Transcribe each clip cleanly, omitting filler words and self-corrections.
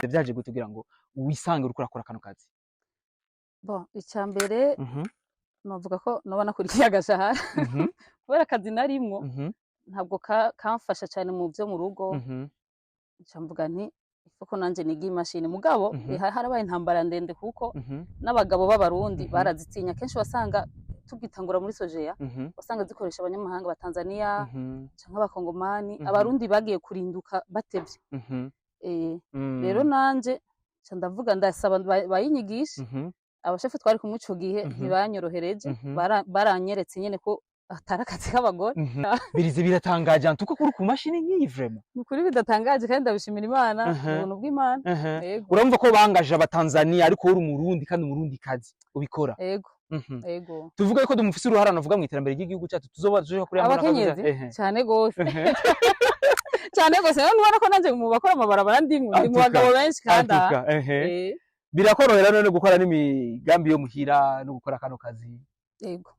Vyaje gute kugira ngo wisange uriko urakora kano kazi? Bon, icya mbere novuga ko noba nakurikiye agashahara, kubera akazi narimwo ntabwo kamfasha cyane mu byo mu rugo. Nca mvuga nti ko nanje niga imashini, mugabo harabaye intambara ndende, kuko n'abagabo b'Abarundi barazitinya. Kenshi wasanga tugitangura muri Sojeya, wasanga zikoresha abanyamahanga ba Tanzania canke Abakongomani. Abarundi bagiye kurinduka batevye. Rero nanje nca ndavuga, ndasaba bayinyigishe. Abashefu twari kumwe ico gihe ntibanyorohereje, baranyeretse nyene ko atari akazi k'abagore. Birize biratangaje antuko kuri ku mashini nk'iyi, vraiment. Ni ukuri bidatangaje, kandi ndabishimira Imana, ubuntu bw'Imana. Yego. Urumva ko bangaje Abatanzania, ariko uri Umurundi kandi Umurundi kazi ubikora. Yego. Yego. Tuvuge ko dumufise uruhara navuga mu iterambere ry'igihugu cyacu, tuzoba tuje kuri Abakenyezi cyane gose, cyane gose. Rero ntubona ko nanje mu bakora amabarabara ndimwo, ndi mu Atuka. bagabo benshi kandi aha. Atuka, ehe. Birakorohera none gukora n'imigambi yo muhira no gukora kano kazi? Yego.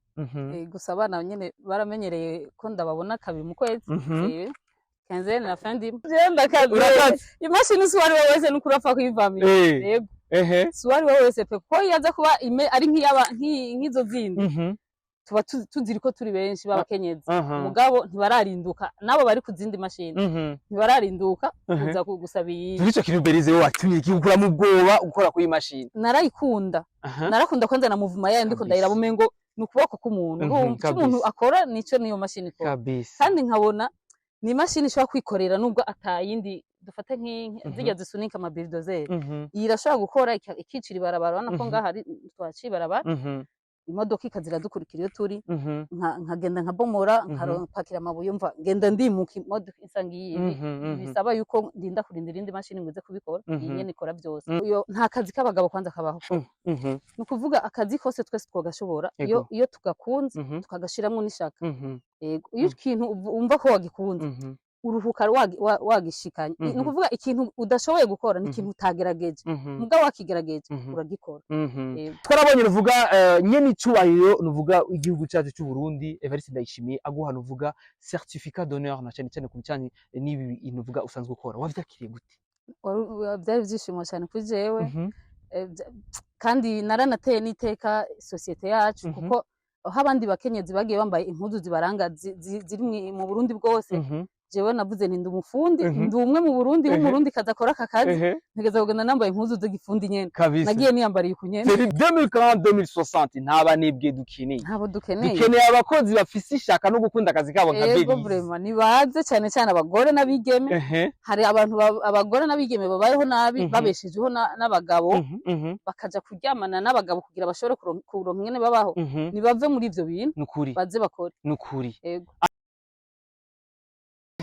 Gusa abana nyene baramenyereye ko ndababona kabiri mu kwezi, quinzaine na fin du mois. Je ndakaze. Urakaze. Imashini si uwari we wese nuko urapfa kuyivamira. Yego. Si uwari we wese pe, kuko iyo aza kuba ari nk'iyaba nk'izo zindi tuba tuziri ko turi benshi b'abakenyezi, mugabo ntibararinduka nabo bari ku zindi mashini, ntibararinduka kuza gusaba iyi. Turi ico kintu, Berize, wowe watumye kigukuramo ubwoba gukora kuri iyi mashini? Narayikunda. Narakunda kwanza na mouvement yayo, ndiko ndayiraba umengo ni ukuboko k'umuntu. Urumva icyo umuntu akora nico niyo mashini ikora. Kandi nkabona ni imashini ishobora kwikorera nubwo atayindi dufate zirya zisunika ama bulldozer. Iyi irashobora gukora ikicira ibarabara. Urabona ko ngaha hari twaciye ibarabara, imodoka ikaza iradukurikira iyo turi, nkagenda nkabomora, nkapakira amabuye, mva ngenda ndimuka, imodoka insanga iyi. Bisaba yuko ndinda kurinda irindi mashini ngo ize kubikora. Iyi nyene ikora byose. Iyo nta kazi k'abagabo kwanza kabaho. Ni ukuvuga akazi kose twese twagashobora iyo iyo tugakunze, tukagashiramwo n'ishaka. Yego, iyo ikintu wumva ko wagikunze, uruhuka wagishikanye. Ni ukuvuga ikintu udashoboye gukora ni ikintu utagerageje, mugabo wakigerageje uragikora. Yego. Twarabonye nuvuga nyene icubahiro nuvuga igihugu cyacu cy'u Burundi, Evariste Ndayishimiye, aguha nuvuga certificat d'honneur, na cyane cyane ku bijanye n'ibi nuvuga usanzwe ukora. Wavyakiriye gute? Byari ibyishimo cyane kuri jewe. Kandi naranateye n'iteka sosiyete yacu, kuko aho abandi bakenyezi bagiye bambaye impuzu zibaranga ziri mu Burundi bwose, jewe navuze nti ndi umufundi, ndi umwe mu Burundi w'Umurundi kazi akora aka kazi, ntegeza kugenda nambaye impuzu z'igifundi nyene. Nagiye niyambariye uku nyene. Seri 2040 2060 nta banebwe dukeneye. Ntabo dukeneye. Dukeneye abakozi bafise ishaka no gukunda akazi kabo nka Ego. Belize. Vraiment, nibaze cyane cyane abagore n'abigeme. Hari abantu abagore n'abigeme babayeho nabi, babeshejeho n'abagabo, bakaja kuryamana n'abagabo kugira bashobore kuronka ingene babaho. Nibave muri ivyo bintu, Nukuri. baze bakore. Nukuri. Ego.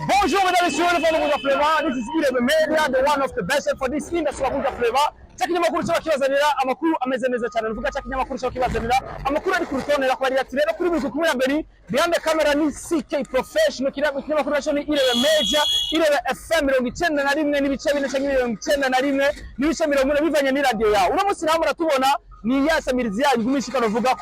Bonjour mesdames et messieurs, les fans de Buja Flavor. This is Irebe Media, the one of the best for this industry wa Buja Flavor. Cya kinyamakuru cyo kibazanira amakuru ameze neza cyane. Nuvuga cya kinyamakuru cyo kibazanira amakuru ari ku rutonde, rakubarira ati rero kuri buri kumwe na Beri, behind the camera ni CK Professional. Kinyamakuru cyo ni Irebe Media, Irebe FM 91.4 cyangwa 91.40, bivanye n'iradio yawe. Uno munsi naho muratubona ni ya samirizi yanyu igumishika nuvuga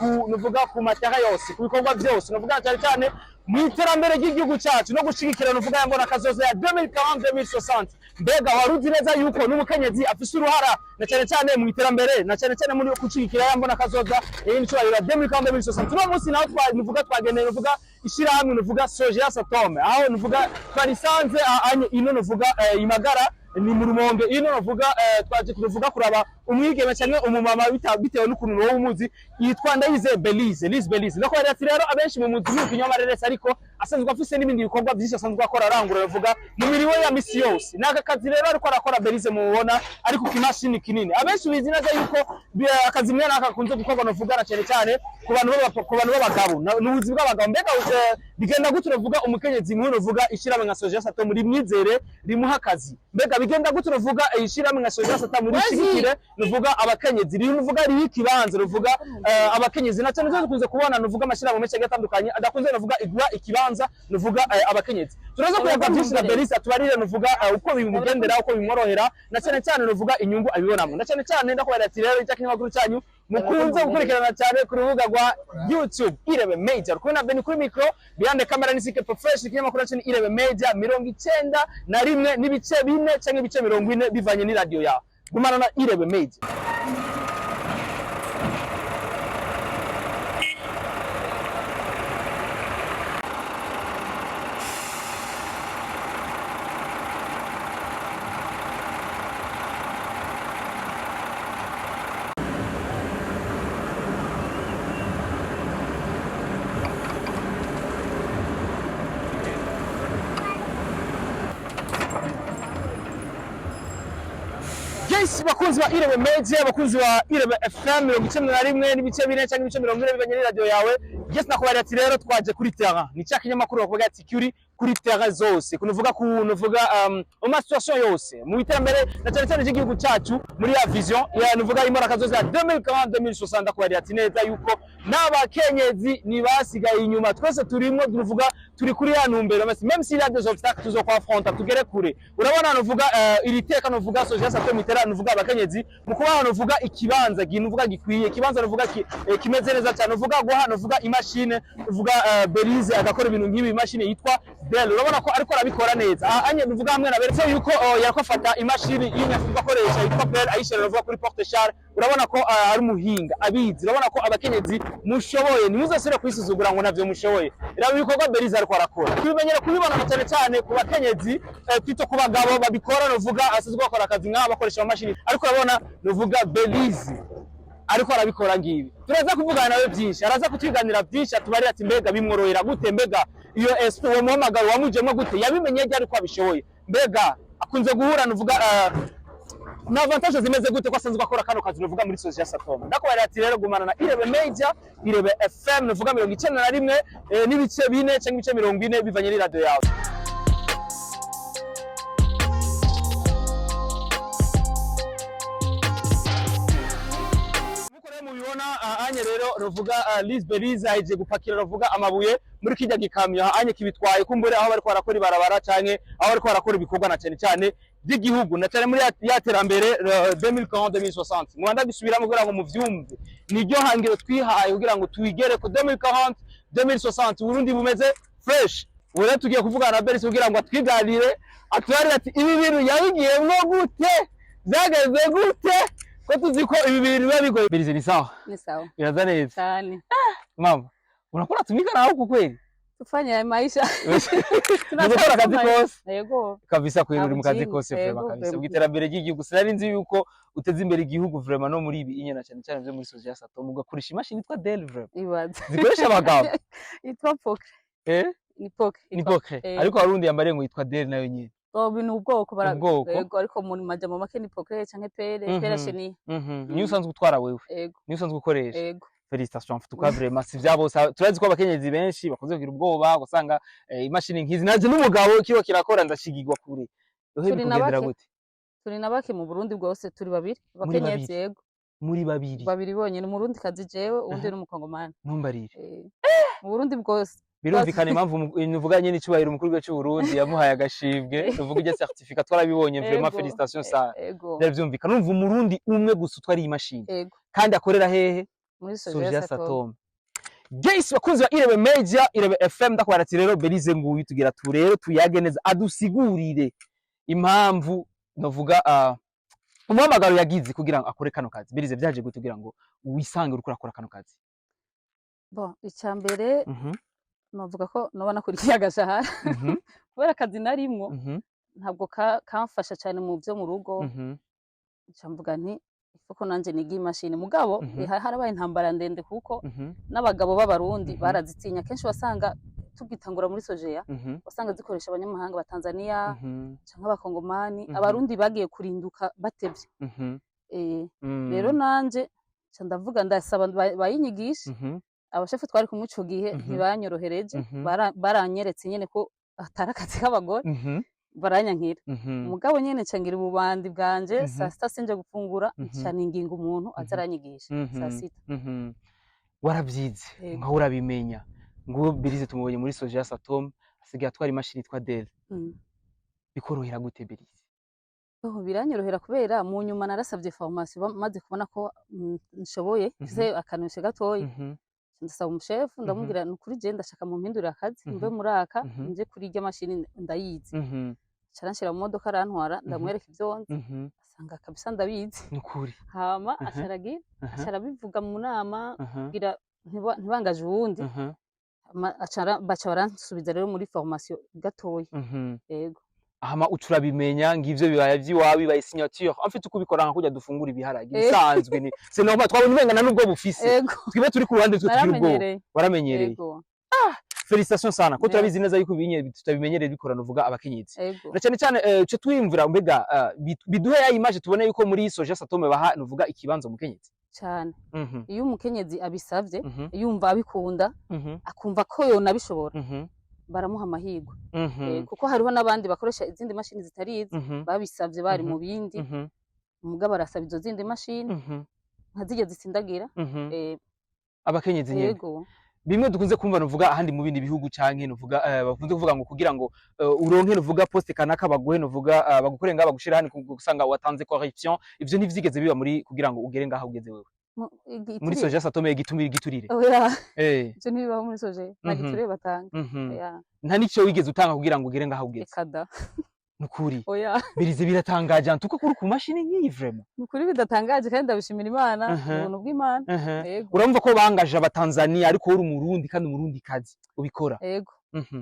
ku matara yose, ku bikorwa byose, nuvuga cyane cyane mu iterambere ry'igihugu cyacu no gushigikira nuvuga yambona kazoza ya 2040 2060. Mbega wari uzi neza yuko n'umukenyezi afise uruhara na cyane cyane mu iterambere, na cyane cyane muri gushigikira yambona kazoza iyi nicubahiro ya 2040 2060? Uno munsi naho nuvuga twagendeye nuvuga ishirahamwe nuvuga Sojea Satome, aho nuvuga twarisanze anye ino nuvuga Imagara, ni mu Rumonge ino. Nuvuga twaje kuvuga kuraba umwigeme cyangwa umumama bitewe n'ukuntu wowe umuzi, yitwa Ndayize Belize, Liz Belize. Nako ati rero abenshi mu muzi mu kinyamareresi, ariko asanzwe afise n'ibindi bikorwa byinshi asanzwe akora, arangura avuga mu mirimo ya misi yose. Naka kazi rero ariko arakora Belize mubona ari ku kimashini kinini, abenshi bizi neza yuko akazi mwene aka gakunze gukorwa nuvuga na cyane cyane ku bantu b'abagabo, n'ubuzi bw'abagabo. Mbega bigenda gute uvuga umukenyezi nk'uno uvuga ishyirahamwe nka Sojea Satom rimwizere rimuha akazi? Mbega bigenda gute uvuga ishyirahamwe nka Sojea Satom rishigikire nuvuga abakenyezi, rivuga riha ikibanza ruvuga abakenyezi? Na cyane cyane dukunze kubona nuvuga amashyirahamwe menshi agiye atandukanye adakunze nuvuga igura ikibanza nuvuga abakenyezi. Turaza kuyaga byinshi na Belise, atubarire nuvuga uko bimugendera, uko bimworohera, na cyane cyane nuvuga inyungu abibonamo. Na cyane cyane ndakubwira ati rero icya kinyamakuru cyanyu. Mukunze gukurikirana cyane ku rubuga rwa YouTube Irebe Media. Kumwe na Beni kuri micro, behind the camera ni Sike Professional, ikinyamakuru cyacu ni Irebe Media 91.4 canke ibice 40 bivanye n'iradio yawe. Gumana na Irebe Media. Yes, bakunzi ba Irebe Media, bakunzi ba Irebe FM 91.4 cyangwa ibice 40 bivanye n'iradio yawe. Yes, nakubariye ati rero twaje kuri terrain. Ni cya kinyamakuru bakuvuga ati kuri terrain zose. Kunuvuga kunuvuga mu ma situation yose, mu iterambere na cyane cyane ry'igihugu cyacu muri ya vision ya nuvuga imoraka zose ya 2040 2060. Ndakubariye ati neza yuko n'abakenyezi ntibasigaye inyuma, twese turimwo, tuvuga turi kuri ya ntumbero, même s'il y a des obstacles tuzokwafronta tugere kure. Urabona nuvuga iri teka nuvuga Sogea Satom itera nuvuga abakenyezi mu kubaha nuvuga ikibanza nuvuga gikwiye, ikibanza nuvuga kimeze neza cyane, nuvuga guha nuvuga imashine, nuvuga Belize agakora ibintu nk'ibi, imashine yitwa Dell, urabona ko ariko arabikora neza. Anye nuvuga hamwe na beretse yuko yariko afata imashini y'inyafuka akoresha yitwa Bell ayishira nuvuga kuri porte char. Urabona ko ari umuhinga abizi. Urabona ko abakenyezi mushoboye, ntimuzasubire kwisuzugura ngo navyo mushoboye. Raba ibikorwa Belize ariko arakora, tubimenyere kubibona na cyane cyane ku bakenyezi, twito ku bagabo babikora nuvuga asanzwe bakora akazi nk'aba bakoresha amamashini, ariko urabona nuvuga Belize ariko arabikora ngibi. Turaza kuvugana nawe byinshi, araza kutwiganira byinshi, atubarira ati mbega bimworohera gute, mbega iyo esprit uwo muhamagaro wamujemo gute, yabimenye ryari ko abishoboye, mbega akunze guhura nuvuga na avantage zimeze gute ko asanzwe akora kano kazi nuvuga muri Sogea Satom. Ndakubarira ati rero gumana na Irebe Media, Irebe FM nuvuga 91.4 cyangwa ibice 40 bivanye n'iradio yawe. Nkuko rero mubibona, anye rero ruvuga Liz Belize ahejeje gupakira ruvuga amabuye muri kijya gikamyo anye kibitwaye kumbure aho bariko barakora ibarabara canke aho bariko barakora ibikorwa na cyane cyane by'igihugu na cyane muri ya terambere 2040 2060. Mwanda gisubiramo kugira ngo muvyumve, niryo hangiro twihaye kugira ngo twigere ku 2040 2060 Burundi bumeze fresh. Ubu rero tugiye kuvugana na Belize kugira ngo atwiganire, atubarire ati ibi bintu yabigiyemwo gute, byageze gute, ko tuzi ko ibi bintu biba bigoye. Belize, ni sawa? Ni sawa. Biraza neza? Cyane. Mama, unakuwa unatumika na huku kweli? Tufanye maisha. Ni gukora akazi kose. Yego. Kabisa kweli uri mu kazi Nta kose bujinga, vraiment yego, kabisa. vraiment. Ubwiterambere ry'igihugu sinari nzi yuko uteza imbere igihugu vraiment no muri ibi inyana cyane cyane byo muri Sogea Satom ugakoresha imashini yitwa Dell vraiment. Ibaze. Zikoresha abagabo. Yitwa Pokre. Eh? Ni Pokre. Ni Pokre. Ariko hari undi yambariye ngo yitwa Dell nayo nyene. Oh, ni ubwoko bara. Ubwoko. Yego, ariko mu majambo make ni Pokre canke Pere, Pere Chenie. Niyo usanzwe utwara wewe. Yego. Niyo usanzwe ukoresha. Yego. Félicitations en tout cas vraiment, si vya bose. Turazi ko abakenyezi benshi bakunze kugira ubwoba gusanga imashini nkizi, naje n'umugabo kiba kirakora ndashigirwa kure. Uhe Turi na bikugendera bake. gute? Turi na bake mu Burundi bwose, turi babiri. Muri Abakenyezi babiri. yego. Muri babiri. Babiri bonyene, umurundi kazi jewe, uwundi n'umukongomani. Ntumbarire. Mu Burundi bwose. Birumvikana impamvu nuvuga nyene icubahiro umukuru w'igihugu c'u Burundi yamuhaye agashimwe, nuvuga irya certificat twarabibonye vraiment, Ego. félicitations sana. Ego. Byari vyumvikana, urumva umurundi umwe gusa utwara iyi mashini Ego. kandi akorera hehe? Muri Sogea Sogea Satom. Satom. Guys, bakunzi ba Irebe Media, Irebe FM, ndakubara ati rero Belize nguyu tugira tu rero tuyage neza, adusigurire impamvu novuga umuhamagaro yagize kugira ngo akore kano kazi. Belize, vyaje gute kugira ngo wisange uriko urakora kano kazi? Bon, icya mbere novuga ko noba nakurikiye agashahara. Kubera akazi narimwo ntabwo kamfasha cyane mu byo mu rugo. Nca mvuga nti ko nanje niga imashini, mugabo harabaye intambara ndende kuko n'abagabo b'abarundi barazitinya. Kenshi wasanga tugitangura muri Sogea, wasanga zikoresha abanyamahanga ba Tanzania canke abakongomani. Abarundi bagiye kurinduka batevye. Rero nanje nca ndavuga ndasaba bayinyigishe. Abashefu twari kumwe ico gihe ntibanyorohereje, baranyeretse nyene ko atari akazi k'abagore, baranyankira. Mugabo nyene nca ngira ububandi bwanje, saa sita sinje gufungura, nca ninginga umuntu aza aranyigisha saa sita. Warabyize Yego. nkaho urabimenya. Nguwo Belize tumubonye muri Sogea Satom asigaye atwara imashini yitwa Dell. Bikorohera gute, Belize? Oh, biranyorohera kubera mu nyuma narasabye formation maze kubona ko nshoboye, mfise akanoshe gatoyi. Ndasaba umushefu, ndamubwira: "Ni ukuri je ndashaka mumpindurire akazi, mve muri aka nje kuri irya mashini, ndayizi." Aca mu modoka arantwara, ndamwereka ivyo nzi, asanga kabisa ndabizi. Nukuri. Hama acaragira aca arabivuga mu nama kugira ntibangaje uwundi. Baca baransubiza rero muri formation gatoya. Yego. Hama uca urabimenya, ngivyo bibaye vy'iwawe, bibaye signature. En fait, uko ubikora nka kurya dufungura ibiharage bisanzwe, ni c'est normal. Twabonye umengana nubwo bufise. Twibe turi ku ruhande, twe tugira ubwoba. Naramenyereye. Waramenyereye. Yego. Félicitations sana ko Merci. turabizi neza yuko ibinye tutabimenyereye bikorana uvuga abakenyezi. Na cyane cyane ico twiyumvira mbega biduhe ya image, tubone yuko muri Soja Satome baha nuvuga ikibanza umukenyezi. Cane. Iyo umukenyezi abisavye, yumva abikunda, akumva ko yonabishobora, baramuha amahirwe. Kuko hariho n'abandi bakoresha izindi mashini zitari izi, babisavye bari mu bindi, mugabo arasaba izo zindi mashini nka zirya zitsindagira. Abakenyezi nyene. Yego. Bimwe dukunze kumva nuvuga ahandi mu bindi bihugu canke nuvuga bakunze kuvuga ngo kugira ngo uronke nuvuga poste kanaka, baguhe nuvuga bagukore ngaha, bagushira hano, usanga watanze corruption. Ivyo ntivyigeze biba muri kugira ngo ugere ngaha ugeze wewe muri Soja Satome, gitumira giturire? Oya. Ivyo ntibibaho muri Soje, nta giturire batanga. Oya. Nta nico wigeze utanga kugira ngo ugere ngaha ugeze? Eka da. Nukuri? Oya. Birize biratangaje antuko kuri ku mashini nk'iyi, vraiment. Ni ukuri bidatangaje kandi ndabishimira Imana, ubuntu bw'Imana. Yego. Urumva ko bangaje abatanzania, ariko uri umurundi kandi umurundi kazi ubikora. Yego.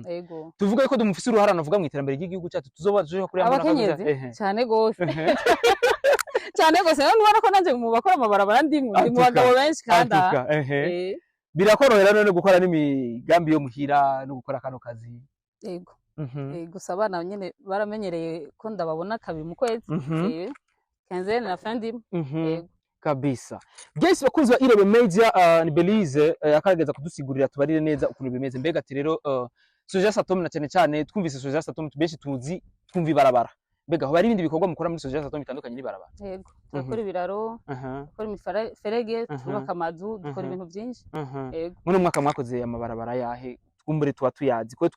Yego. Tuvuga ko dumufise uruhara navuga mu iterambere ry'igihugu cyacu, tuzoba tuje kuri Abakenyezi cyane gose, cyane gose. Rero ntubona ko nanje mu bakora amabarabara ndimwo, ndi mu Antuka. bagabo benshi kandi aha. Antuka, ehe. Birakorohera none gukora n'imigambi yo muhira no gukora kano kazi? Yego. Gusa abana nyene baramenyereye ko ndababona kabiri mu kwezi. Quinzaine na fin du mois. Yego. Kabisa. Guys, bakunzi ba Irebe Media, ni Belize akarageza kudusigurira, tubarire neza ukuntu bimeze. Mbega ati rero Soja Satom, na cyane cyane twumvise Soja Satom benshi tuzi twumva ibarabara. Mbega hoba hari ibindi bikorwa mukora muri Soja Satom bitandukanye n'ibarabara? Yego, turakora ibiraro, dukora imiferege, twubaka amazu, dukora ibintu byinshi. Yego. Muri uno mwaka mwakoze amabarabara yahe? Twumbure tuba tuyazi ko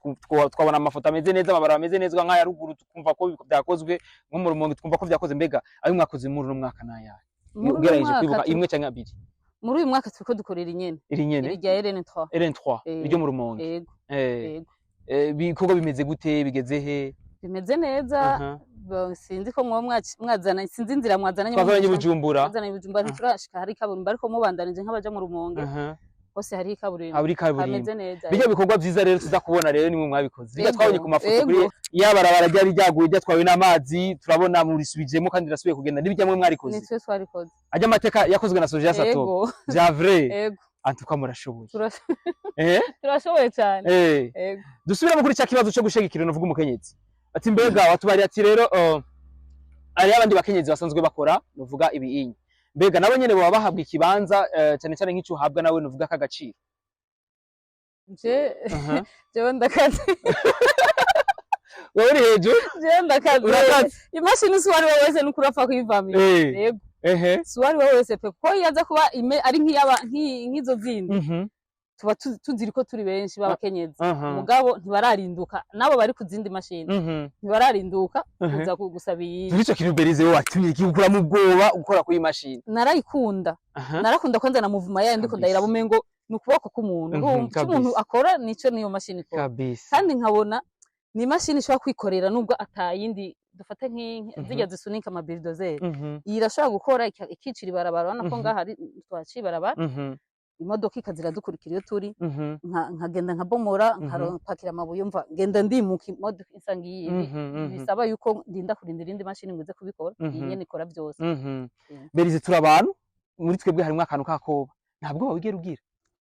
twabona amafoto ameze neza, amabarabara ameze neza nk'aya ruguru, tukumva ko byakozwe nko mu Rumonge, twumva ko vyakoze. Mbega ayo mwakoze muri uno mwaka n'ayahe? Muri uno Ugerageje mwaka kwibuka imwe canke abiri. Muri uyu mwaka turiko dukorera inyene. Iri nyene? Iri rya RN3. RN3? Iryo mu Rumonge? Yego. Yego. Ibikorwa bimeze gute, bigeze he? Bimeze neza. Sinzi ko mwoba mwazana, sinzi inzira mwazananye. Twavanye Bujumbura. Mwazananye Bujumbura, ntiturashika hari kaburimbo, ariko mubandanije nk'abaja mu Rumonge, hose hari kaburimbo. Haburi kaburimbo. Hameze neza. Bijya bikorwa vyiza rero tuza kubona rero nimwe mwabikoze bijya? Yego. Twabonye ku mafoto kuri ya barabara ryari ryaguye, ryatwawe n'amazi, turabona murisubijemo kandi rirasubiye kugenda. N'ibijya mwe mwarikoze? Ni twe twarikoze. Ajya amateka yakozwe na Soja Sato? Yego. Vya vrai? Yego. Antuka murashoboye. Turashoboye cyane. Yego. Dusubiremo kuri cya kibazo cyo gushigikira uvuga umukenyezi, ati mbega watubariye ati rero hariho abandi bakenyezi basanzwe bakora nuvuga ibiinyi, mbega nabo nyene baba bahabwa ikibanza cyane cyane nk'ico uhabwa nawe nuvuga k'agaciro? Je jewe ndakaze. Wewe uri hejuru. Jewe ndakaze. Urakaze. Imashini si uwari we wese nuko urapfa kuyivamira. Yego. Si uwari we wese pe, kuko iyo aza kuba ari nk'iyaba nk'izo zindi tuba tuziri ko turi benshi b'abakenyezi. Mugabo ntibararinduka, nabo bari ku zindi mashini ntibararinduka kuza gusaba iyi. Ico kintu Berize wowe watumye kigukuramo ubwoba gukora kuri iyi mashini? Narayikunda. Narakunda kwanza na mouvement yayo, ndiko ndayiraba umengo ni ukuboko k'umuntu. Urumva icyo umuntu akora nico niyo mashini ikora. Kandi nkabona ni imashini ishobora kwikorera nubwo atayindi, dufate zirya zisunika amabulldozer, iyi irashobora gukora ikicira ibarabara. Urabona ko ngaha hari twaciye ibarabara, imodoka ikaza iradukurikira iyo turi, nkagenda nkabomora, nkapakira amabuye, mva ngenda ndimuka, imodoka insanga iyi. Bisaba yuko ndinda kurindira indi mashini ngo ize kubikora, iyi nyene ikora byose. Berize, turi abantu, muri twebwe harimwo akantu k'akoba. Ntabwo wigera ugira?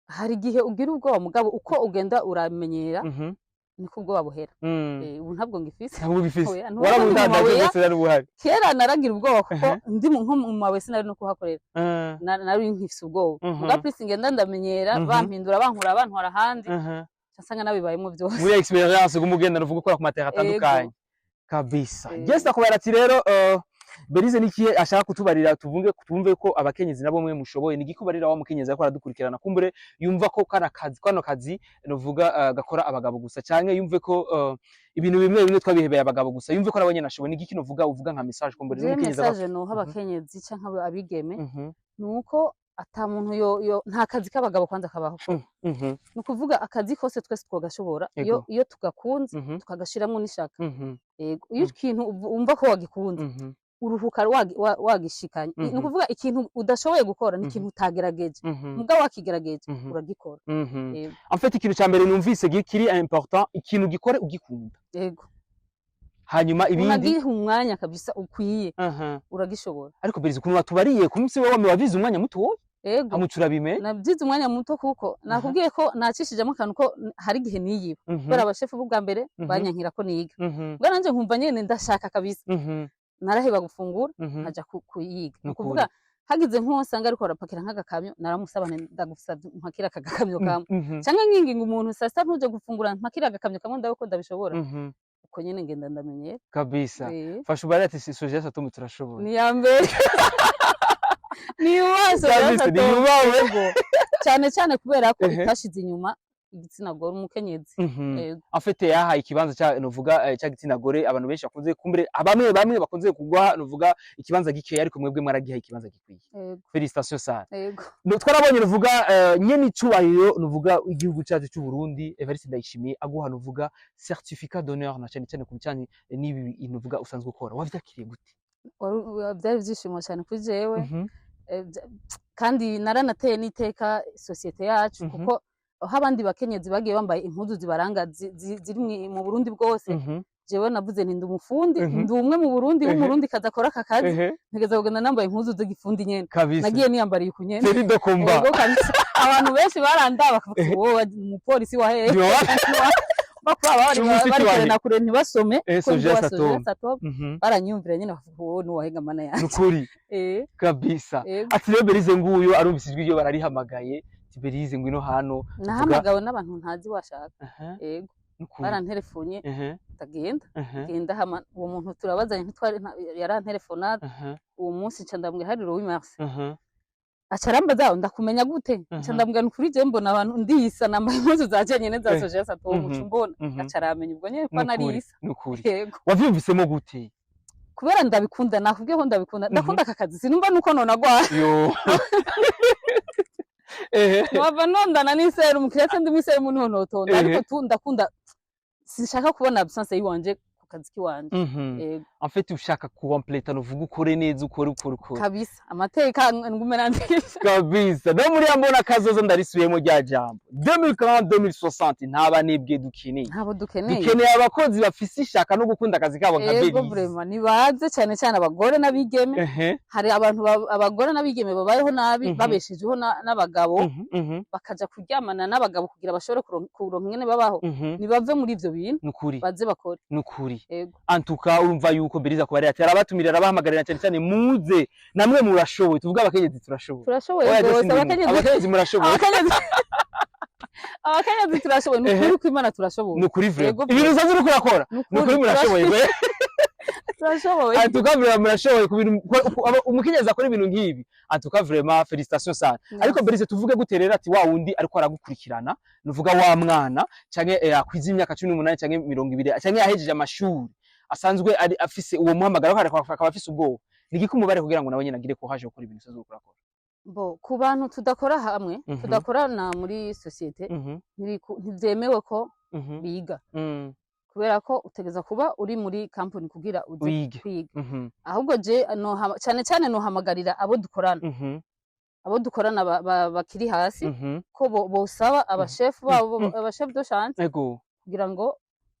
Hari igihe ugira ubwoba, mugabo uko ugenda uramenyera niko ubwoba buhera. Ubu ntabwo ngifise. Ntabwo ubifise? Oya, ntuba ndi mu Warabudandaje mabuye. Bwose nari buhari. Kera naragira ubwoba kuko ndi nko mu mabuye sinari no kuhakorera. Nari nkifise ubwoba. Muga plus ngenda ndamenyera, bampindura, bankura, bantwara ahandi, nsanga nabibayemo byose. Muri expérience gumugenda nuvuga ukora ku matera atandukanye kabisa. Eh. Gesta kubera ati rero Berize nikiye ashaka kutubarira, tuvunge twumve ko abakenyezi nabo mwe mushoboye. Ni gikubarira wa mukenyezi ariko aradukurikirana, kumbure yumva ko kana kazi, kano kazi novuga gakora abagabo gusa, canke yumve ko ibintu bimwe bimwe twabihebeye abagabo gusa, yumve ko nabo nyene ashoboye. Ni igiki novuga uvuga nka message, kumbure Je n'umukenyezi message noha abakenyezi canke abigeme ni uko ata muntu yo nta kazi k'abagabo kwanza kabaho. Ni ukuvuga akazi kose twese twagashobora iyo iyo tugakunze, tukagashiramwo n'ishaka. Yego, iyo ikintu wumva ko wagikunze, uruhuka wagishikanye. Ni ukuvuga ikintu udashoboye gukora ni ikintu utagerageje. Mugabo wakigerageje, uragikora. Yego. En fait, ikintu ca mbere numvise kiri important, ikintu gikore ugikunda. Yego. Hanyuma ibindi Unagiha umwanya kabisa ukwiye, uragishobora. Ariko Berize, ukuntu watubariye ku munsi wawe, wabize umwanya mutoya. Yego. Hamwe turabime. Nabyize umwanya muto kuko nakubwiye ko nacishijemo akantu ko hari igihe niyiba, kubera abashefu b'ubwa mbere banyankira ko niga. Ubwo nanje nkumva nyene ndashaka kabisa, naraheba gufungura, nkaja kuyiga. Ni Nukuri. ukuvuga hagize nk'uwo nsanga ariko arapakira nk'agakamyo, naramusaba nti: "Ndagusabye mpakire aka gakamyo kamwe." Canke nkinginga umuntu: "Saa sita ntuje gufungura, mpakire agakamyo kamwe, ndabe ko ndabishobora." Uko nyene ngenda ndamenyera. Kabisa. Fasha ubare ati Sogea Satom turashoboye. Ni iya mbere, ni uwaso. Kabisa, ni yubawe. Cyane cyane kubera ko itashize inyuma igitsina gore, umukenyezi. Yego. En fait, yahaye ikibanza cya novuga cya gitsina gore. Abantu benshi bakunze kumbure, bamwe bamwe bakunze kugwa novuga ikibanza gikeya, ariko mwebwe mwaragihaye ikibanza gikwiye. Yego. Félicitations sana. Yego. No, twarabonye novuga nyene icubahiro novuga igihugu cyacu cy'u Burundi, Evariste Ndayishimiye, aguha novuga certificat d'honneur, na cyane cyane ku bijanye n'ibi novuga usanzwe ukora. Wavyakiriye gute? Byari ibyishimo cyane kuri jewe. Kandi naranateye n'iteka sosiyete yacu, kuko aho abandi bakenyezi bagiye bambaye impuzu zibaranga ziri mu Burundi bwose, jewe navuze nti: "Ndi umufundi, ndi umwe mu Burundi w'umurundi kazi akora aka kazi, ntegeza kugenda nambaye impuzu z'igifundi nyene." Nagiye niyambariye uku nyene. Tenue de combat. Yego kabisa, abantu benshi barandaba bakavuga: "Wowe umupolisi wa hehe?" Bakaba bari N'umushiki bari kure wawe. na kure ntibasome ko ndi Sogea uwa Satom. Sogea Satom. Baranyumvira nyene bakavuga: "Wowe nuwahe mana yanjye?" Nukuri. Kabisa. Ati rero Berize nguyo arumvise ijwi ryo bararihamagaye, ati: "Berize, ngwino hano." Nahamagawe n'abantu ntazi washaka. Yego. Nukuri. Baranterefonye, ndagenda. Genda hama uwo muntu turabazanye, ntitwari yarantelefona uwo munsi, nca ndamubwira hari Louis Mars. Aca arambaza: "Ndakumenya gute?" Nca ndamubwira: "Nukuri je mbona abantu ndisa, nambaye impuzu za jenyene za Sogea Satom, uca umbona." Aca aramenya ubwo nyene ko Nukuri. narisa. Nukuri. Yego. Wavyumvisemo gute? Kubera ndabikunda, nakubwiye ko ndabikunda, ndakunda aka kazi, sinumva nuko nonagwara. Yo, ehe. Wava nondana n'iserumu, kiretse ndi mw'iserumu niho notonda. Ariko tu ndakunda, sinshaka kubona absence yiwanje ku kazi kiwanje. Yego. En fait, ushaka kukompleta, nuvuga ukore neza, ukore, ukore, ukore. Kabisa, amateka ngume nandikisha. Kabisa. No muri mbona kazoza, ndarisubiyemo rya jambo, 2040, 2060, nta banebwe dukeneye. Ntabo dukeneye. Dukeneye abakozi bafise ishaka no gukunda akazi kabo nka Yego. Berize. Vraiment, nibaze cyane cyane abagore n'abigeme. Hari abantu abagore n'abigeme babayeho nabi, babeshejeho n'abagabo, bakaja kuryamana n'abagabo kugira bashobore kuronka ingene babaho. Nibave muri ivyo bintu, Nukuri. baze bakore. Nukuri. Yego. Antuka, urumva yuko Beriza kuba ati arabatumirira, arabahamagarira cyane cyane: muze namwe murashoboye. Tuvuge abakenyezi turashoboye. Turashoboye Oya, rwose. Jose, ndimo. Abakenyezi. Abakenyezi murashoboye. Abakenyezi turashoboye, ni ukuri kw'Imana turashoboye. Nukuri vraiment. Yego. Ibintu usanzwe uriko urakora, nukuri murashoboye gwe. Turashoboye. Antuka vraiment murashoboye ku bintu umukenyezi akora ibintu nk'ibi. Antuka vraiment, félicitations sana. Ariko Berize, tuvuge gute rero ati wa wundi ariko aragukurikirana, nuvuga wa mwana canke akwiza imyaka 18 canke 20 canke yahejeje amashuri, asanzwe ari afise uwo muhamagaro, ariko akaba afise ubwoba, ni igiki umubare kugira ngo nawe nyene agire courage gukora ibintu usanzwe uriko urakora? Bo ku bantu tudakora hamwe, tudakorana muri sosiyete, ntivyemewe ko biga, kubera ko utegeza kuba uri muri kampani kugira uze Wige. kwiga. Ahubwo je cyane cyane nohamagarira abo dukorana, abo dukorana bakiri hasi, ko bosaba abashefu babo, abashefu de chantier, kugira ngo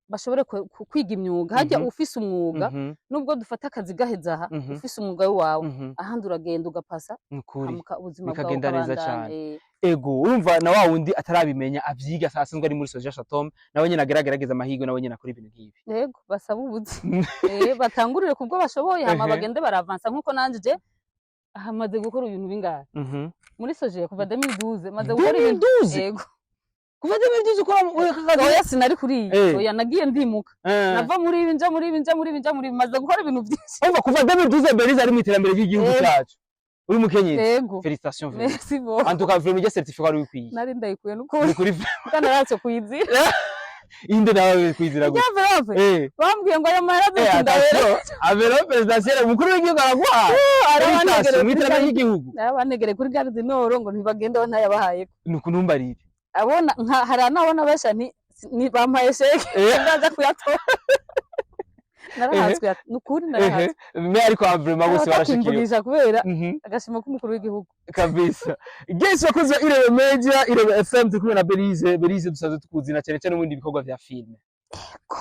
bashobore kwiga imyuga. Harya ufise umwuga, nubwo dufata akazi gaheza aha, ufise umwuga wawe, ahandi uragenda ugapasa, Nukuri. hamuka ubuzima bwawe Bikagenda neza bukabandanya. cane. Ego, urumva na wa wundi atarabimenya avyiga, asanzwe ari muri Sogea Satom, nawe nyene agerageza amahirwe, nawe nyene akora ibintu nk'ibi. Yego, basaba ubuzi, batangurire kubwo bashoboye, hama bagende baravansa nkuko nanje je hamaze gukora ibintu bingahe muri Sogea kuva 2012, maze gukora ibintu. 2012? Yego. Kuva 2012 ukora aka kazi? Oya, sinari kuri iyi. Eh. Oya, nagiye ndimuka. Nava muri ibi nja muri ibi, nja muri ibi, nja muri ibi, maze gukora ibintu byinshi. Umva, kuva 2012 Berize ari mu iterambere ry'igihugu cyacu, uri mukenyezi. Yego. Félicitations vraiment. Merci beaucoup. En tout cas, vraiment, ijya certificat wari wikwiye. Nari ndayikuye n'ukuri. Ni kuri. Kandi naratse kuyizira. Inde nawe kwizira gute? Envelope. Bambwiye ngo ayo mahera azotindabere. Attention, enveloppe présidentielle, umukuru w'igihugu araguha félicitations mu iterambere ry'igihugu. Narabanegere kuri gare du Nord ngo ntibagende ntayabahaye. Ni ukuntumbarire. Abona nka hari anabona besha nti ni bampaye chèque, ndaza kuyatora. Narahatswe, nukuri narahatswe. Mais ariko vraiment bose barashikiwe. Barashikiriye kubera agashimo k'umukuru w'igihugu. Kabisa. Guys, bakunzi ba Irebe Media, Irebe FM, turi kumwe na Berize. Berize dusanzwe tukuzi na cyane cyane mu bindi bikorwa vya filme.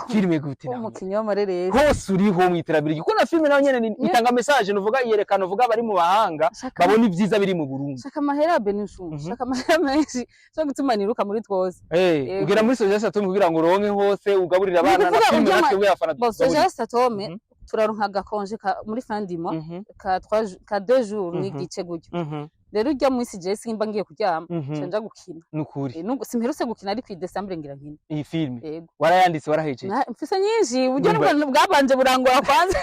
Filme gute nawe? Umukinnyi w'amareresi. Hose uriho mu iterambere, kuko na filme nayo nyene itanga message, nuvuga yerekana, uvuga bari mu bahanga babona ibyiza biri mu Burundi. Shaka amahera, Benishu. Shaka amahera menshi cyo gutuma niruka muri twose. Eh, ugera muri Soja Satome kugira ngo uronke hose ugaburire abana na Ukuvuga filme, urya natwe abafana Bon, tugaburire. Soja Satome, turaronka agakonje muri fin du mois ka 3, ka 2 jours n'igice gutyo. Rero urya munsi je simba ngiye kuryama, nca nja gukina. Nukuri. Nubwo simperutse gukina, ariko i décembre ngira nkina. Iyi filme Yego. warayanditse, warahejeje? Mfise nyinshi uburyo Numva- nubwo bwabanje burangora kwanza,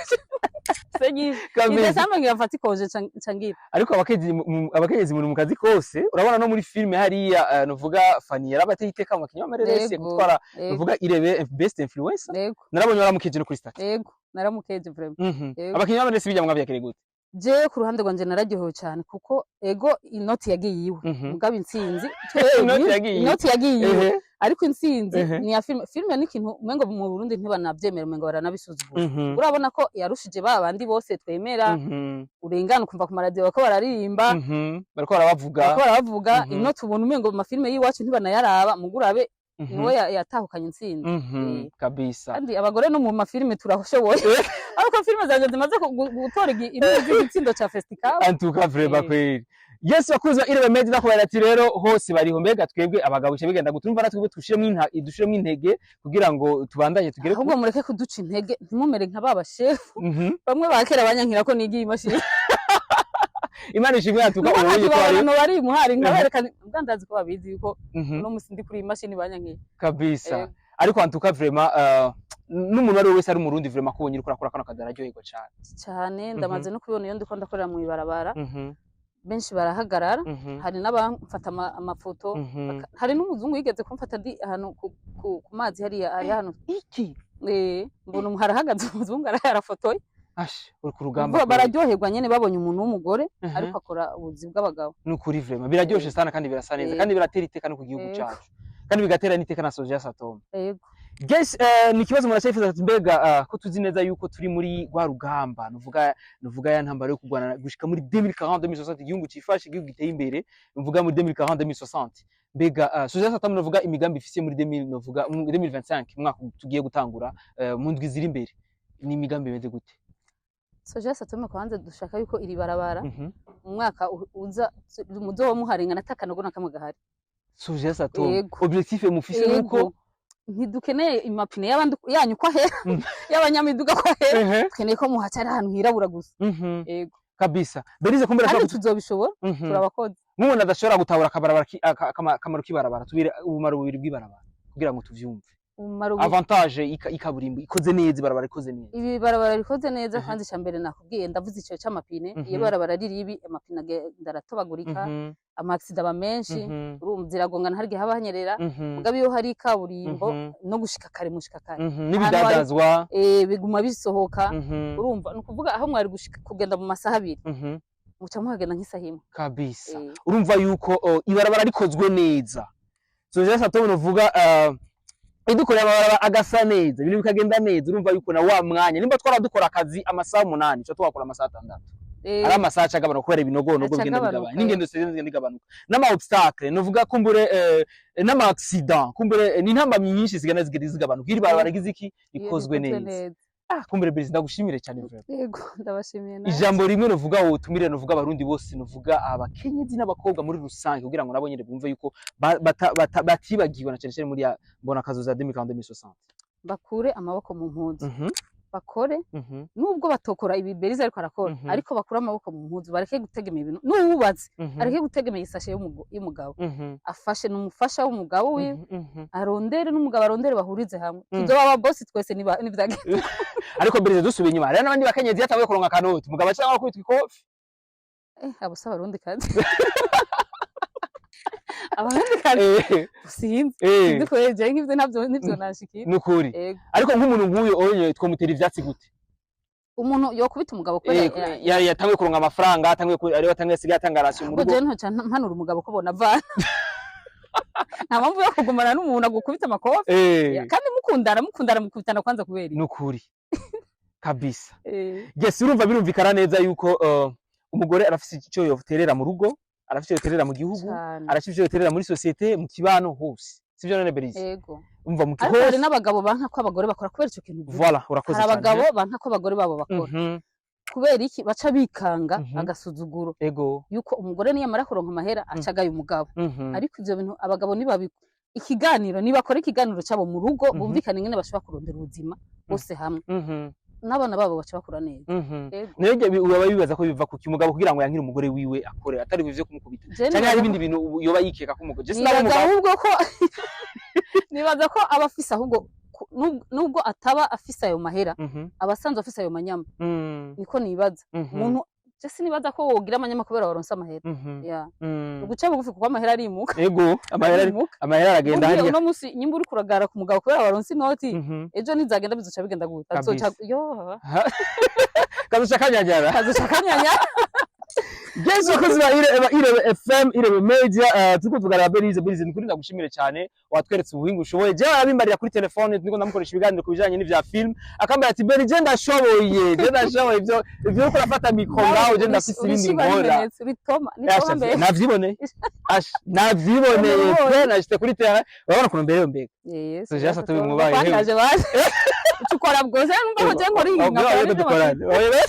mfise nyinshi i Kabisa. décembre ngira mfate ikonje, nca ngira. Ariko abakenyezi muri mu kazi kose, urabona no muri filme hariya, nuvuga Fanny yarabateye iteka mu bakinyi b'amareresi gutwara, nuvuga Irebe best influencer. Narabonye waramukeje no kuri statut. Yego, naramukeje vraiment. Yego. Abakinyi b'amareresi bijya mwavyakire gute? Je ku ruhande rwanje nararyohewe cyane, kuko ego inoti yagiye iwe, mugabo intsinzi Inoti yagiye iwe. Inoti yagiye iwe, ariko intsinzi ni iya filime. Filime ni ikintu umengo mu Burundi ntibanavyemera, umengo baranabisuzugura. Urabona ko yarushije ba bandi bose twemera, urengana ukumva ku maradiyo bako bararirimba. Bariko barabavuga. Bariko barabavuga. Ino tubona umengo mu mafilime y'iwacu ntibanayaraba, mugurabe niwe yatahukanye intsinzi. Kabisa. Kandi abagore no mu mafilime turashoboye, ariko filime zanje zimaze gutora igitsindo ca festival. En tout cas, vraiment, kweli. Yes, bakuza Irebe Media, nakubwira ati rero hose bariho. Mbega twebwe abagabo bice bigenda gute? Urumva natwe dushiremo intege kugira ngo tubandanye tugere ku Ahubwo mureke kuduca intege, ntimumere nka ba bashefu bamwe ba kera banyankira ko nigiye imashini. Imana ishimwe yatuka Nuko ubu ko ari nkakibabona bari imuhari nkabereka mbwa ndazi ko babizi yuko uno musi ndi kuri iyi mashini banyankiye. Kabisa. Eh. Ariko en tout cas, vraiment, n'umuntu ari we wese ari umurundi, vraiment, kubonye uriko urakora kano kazi araryoherwa cane. Cyane, ndamaze no kubibona iyo ndiko ndakorera mu ibarabara, benshi barahagarara. Hari n'abamfata amafoto. Hari n'umuzungu yigeze kumfata ndi ahantu ku mazi hariya, hari ahantu Iki mbona harahagaze umuzungu arafotoye. Ash, uri ku rugamba Ubwo kweli. Bararyoherwa nyene babonye umuntu w'umugore ariko akora ubuzi bw'abagabo. Nukuri, vraiment, biraryoshe sana kandi birasa neza, kandi biratera iteka no ku gihugu cacu, kandi bigatera n'iteka na Soja Satome. Yego. Guys, ni ikibazo muracyifuza ati mbega ko tuzi neza yuko turi muri rwa rugamba, nuvuga ya ntambara yo kurwana gushika muri 2040, 2060, igihugu cifashe, igihugu giteye imbere, nuvuga muri 2040, 2060, mbega Soja Satome, nuvuga imigambi ifise muri 2000, nuvuga muri 2025, umwaka tugiye gutangura mu ndwi ziri imbere, ni imigambi imeze gute? Soja Satome, kwanza dushaka yuko iri barabara mu mwaka uza muzoba muharengana atakanogo na kamwe gahari. Soja Satome, Yego. objectif mufise nuko Yego. Ntidukeneye imapine y'abandi yanyu ko ahera, y'abanyamiduga ko ahera. Dukeneye ko muhaca ari ahantu hirabura gusa. Yego. Kabisa, Berize, kumbera Kandi tuzobishobora, turabakozi. Nk'umuntu adashobora gutahura akabarabara akamaro k'ibarabara, tubire ubumaro bubiri bw'ibarabara kugira ngo tuvyumve. Umumaro Avantage ikaburimbo ikoze neza, ibarabara ikoze neza. Ibi barabara rikoze neza, kandi icya mbere nakubwiye, ndavuze ico c'amapine. Iyo barabara ari ribi, amapine agenda aratobagurika, ama accident aba menshi, urumva ziragongana, hari igihe haba hanyerera. Mugabo iyo hari ikaburimbo, no gushika kare mushika kare. N'ibidandazwa. Biguma bisohoka. Urumva, ni ukuvuga aho mwari gushika kugenda mu masaha 2, muca muhagenda nk'isaha 1. Kabisa. Urumva yuko ibarabara rikozwe neza, Soja Satome, nuvuga idukorera amabarabara agasa neza, ibintu bikagenda neza, urumva yuko na wa mwanya nimba twara dukora akazi amasaha 8, tuba twakora amasaha 6, ari amasaha acagabanuka kubera ibinogonogo Aca bigenda agabanuka, bigabanya n'ingendo zigenda zigabanuka, n'ama obstacle, nuvuga kumbure n'ama accident, kumbure ni intambamyi nyinshi zigenda zigabanuka iri barabara rigize iki, Iyo rikozwe neza. Ah, kumbure Berize, ndagushimire cyane vraiment. Yego, ndabashimiye nawe. Ijambo rimwe nuvuga wotumire, nuvuga abarundi bose, nuvuga abakenyezi n'abakobwa muri rusange, kugira ngo nabo nyene bumve yuko batibagiwe na cyane cyane muri ya mbona kazoza 2040, 2060. Bakure amaboko mu mpuzu. Bakore, nubwo batokora ibi Beriza ariko arakora, ariko bakure amaboko mu mpuzu, bareke gutegemera ibintu. N'uwubatse areke gutegemera isashe y'umugabo, afashe n'umufasha w'umugabo wiwe, arondere n'umugabo arondere, bahurize hamwe. Tuzoba aba boss twese nivyagenda. Ariko Beriza, dusubiye inyuma, hariho n'abandi bakenyezi yatanguye kuronka akanoti, umugabo aca kwitwa ikofi. Abo si Abarundi kazi, Abarundi kazi. Sinzi. Sinzi kubera jewe nk'ivyo ntabyo nivyo nashikira. Nukuri. Ego. Ariko nk'umuntu nk'uyo onye twomutera ivyatsi gute? Umuntu yokubita umugabo kubera Yatanguye kuronka amafaranga, atanguye ariwe atanguye, asigaye atanga ration mu Ubwo rugo. Jewe ntoca mpanura umugabo ko bona avana, nta mpamvu yo kugumana n'umuntu agukubita amakofi. Kandi mukundana, mukundana, mukubitana kwanza kubera iki? Nukuri kabisa. Yes, urumva birumvikana neza yuko umugore arafise ico yoterera mu rugo, arafise ico yoterera mu gihugu, Cane. arafise ico yoterera muri société, mu kibano hose, sivyo none Berize? Ego. Umva mu Ariko hari hose. n'abagabo banka ko abagore bakora kubera ico kintu uvuze. Voilà, urakoze Hari cyane. abagabo banka ko abagore babo bakora. Kubera iki? Baca bikanga agasuzuguro yuko umugore niyamara kuronka amahera aca agaya umugabo. Ariko ivyo bintu abagabo nibabi ikiganiro, nibakora ikiganiro cabo mu rugo, bumvikane ingene bashobora kurondera ubuzima bose hamwe, n'abana babo baca bakura neza. Ego. Nayo uraba bibaza ko biva kuki umugabo kugira ngo yankire umugore wiwe akore, atari bivyo kumukubita, Je canke hari nibaza ibindi bintu yoba yikeka ko umugore, je sinaba nibaza umugabo. Ahubwo ko nibaza ko aba afise, ahubwo nubwo ataba afise ayo mahera, aba asanzwe afise ayo manyama. Niko nibaza. Umuntu, je sinibaza ko wogira amanyama kubera waronse amahera. Ya, uguca bugufi, kuko amahera arimuka. Ego, amahera Arimuka. Amahera aragenda. Ugiye Hariya. uno musi nyimba uri kuragara ku mugabo kubera waronse inoti, ejo nizagenda bizoca bigenda gute? Kabisa. Azoca yo Kazoca kanyanyara. Kazoca kanyanya. Yesu, bakozi ba Irebe FM, Irebe Media, turiko tuganira Berize. Berize, nukuri ndagushimire cyane, watweretse ubuhinga ushoboye. Jewe arabimbarira kuri telefone, turiko ndamukoresha ibiganiro ku bijanye n'ivya film, akambara ati: "Beri, je ndashoboye, je ndashoboye ivyo uriko urafata micro ngaho, je ndafise ibindi nkora." Uri Toma, ni Asha, Toma mbere. Navyiboneye. Asha, navyiboneye Wabibonye. pe, nashitse kuri terrain, urabona ukuntu mberewe mbega. Yes. Sojasa tube mwubahe, Kwandaje baje. Icyo ukora bwose numva ko je nkora iyi Oh, nkakora byo n'ibyo. Dukorane. Oye, uri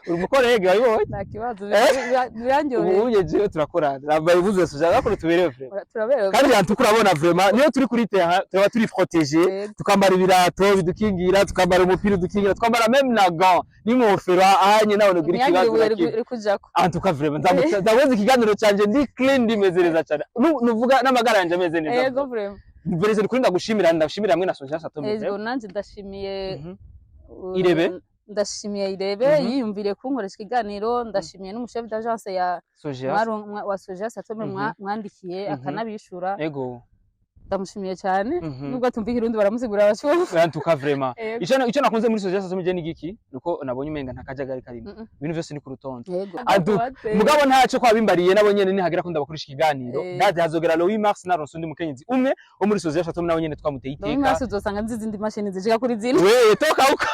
umukorege, wabibonye? Nta kibazo, Ubu birandyoheye. unye jewe turakorana, nambaye impuzu ya Sojasa, ariko tuberewe vraiment. Turaberewe. Kandi yantu urabona vraiment niyo turi kuri terrain turaba turi protégé, tukambara ibirato bidukingira, tukambara umupira udukingira, tukambara même na gant n'inkofero, ahanye nawe nugira Ntihagire ikibazo ibuye na kimwe. rikujako. En tout cas vraiment ndamuze ikiganiro canje ndi clean, ndimeze neza cyane. Nuvuga n'amagara yanje ameze neza. Yego, vraiment. Mbere kuri ndagushimira, ndagushimira hamwe na Sojasa Atome. Ego, nanje ndashimiye Irebe. Ndashimiye Irebe yiyumviriye kunkoresha ikiganiro, ndashimiye n'umuchef d'agence ya Sojasa. wa Sojasa Atome mwandikiye akanabishura. Ndamushimiye cyane. Nubwo atumva Ikirundi, baramusigurira abashumva. En tout cas vraiment Yego. Ico nakunze muri Sojasa Atome je ni giki? Nuko nabonye umenga nta kajagari karimo, ibintu vyose ni ku rutonde. Adu, mugabo ntacyo kwabimbariye nabo nyene nihagera ko ndabakoresha ikiganiro. Ndazi hazogera le 8 mars naronse undi mukenyezi umwe wo muri Sojasa Atome, nawe nyene twamuteye Ndabona iteka. hasi uzosanga nzi izindi mashini zishika kuri zine. Wewe toka uko.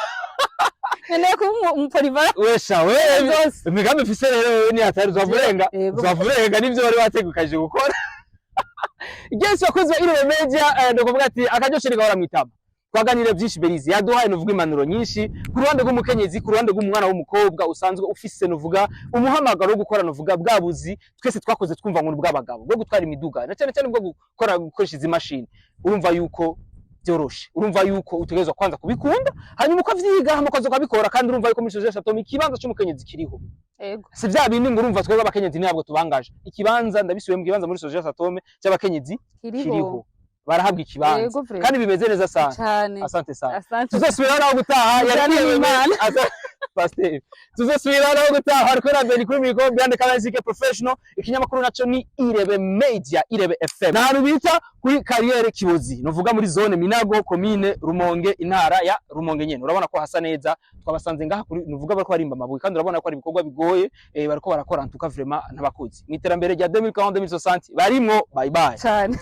Nkeneye kuba umupolyvalent. Wesha we. Zose. Imigambi mfise rero wewe ni hatari, uzavurenga. Yego. Uzavurenga nivyo wari wategukaje gukora. Yes, bakozi ba Irebe Media, ndakuvuga ati akaryoshe gahora mwitama. Twaganiriye byinshi, Berizi yaduhaye nuvuga impanuro nyinshi ku ruhande rw'umukenyezi, ku ruhande rw'umwana w'umukobwa usanzwe ufise nuvuga umuhamagaro wo gukora nuvuga bwa buzi twese twakoze twumva ngo ni bw'abagabo, bwo gutwara imiduga na cyane cyane bwo gukora, gukoresha izi mashini. Urumva yuko byoroshe, urumva yuko utegerezwa kwanza kubikunda, hanyuma ukavyiga, hama ukaza ukabikora. Kandi urumva yuko muri Sojasa Atome ikibanza c'umukenyezi kiriho. Si vya bindi ngo urumva twebwe abakenyezi ntabwo tubangaje ikibanza. Ndabisubiye mu kibanza muri Sojasa Atome cy'abakenyezi kiriho. Kiriho, barahabwa ikibanza. Yego, vraiment. Kandi bimeze neza sana. Cyane. Asante sana. Asante. Tuzosubira naho gutaha. Mujyane n'Imana. Pasteur, tuzosubira naho gutaha. Ariko na Beni kuri micro, Brand Karazike Professional, ikinyamakuru naco ni Irebe Media, Irebe FM. N'ahantu bita kuri Carrière Kibozi, nuvuga muri zone Minago, commune Rumonge, intara ya Rumonge nyene. Urabona ko hasa neza, twabasanze ngaha kuri nuvuga bariko barimba amabuye, kandi urabona ko ari ibikorwa bigoye, bariko barakora. En tout cas vraiment n'abakozi mu iterambere rya 2040 2060 barimwo. Bye bye. Cyane.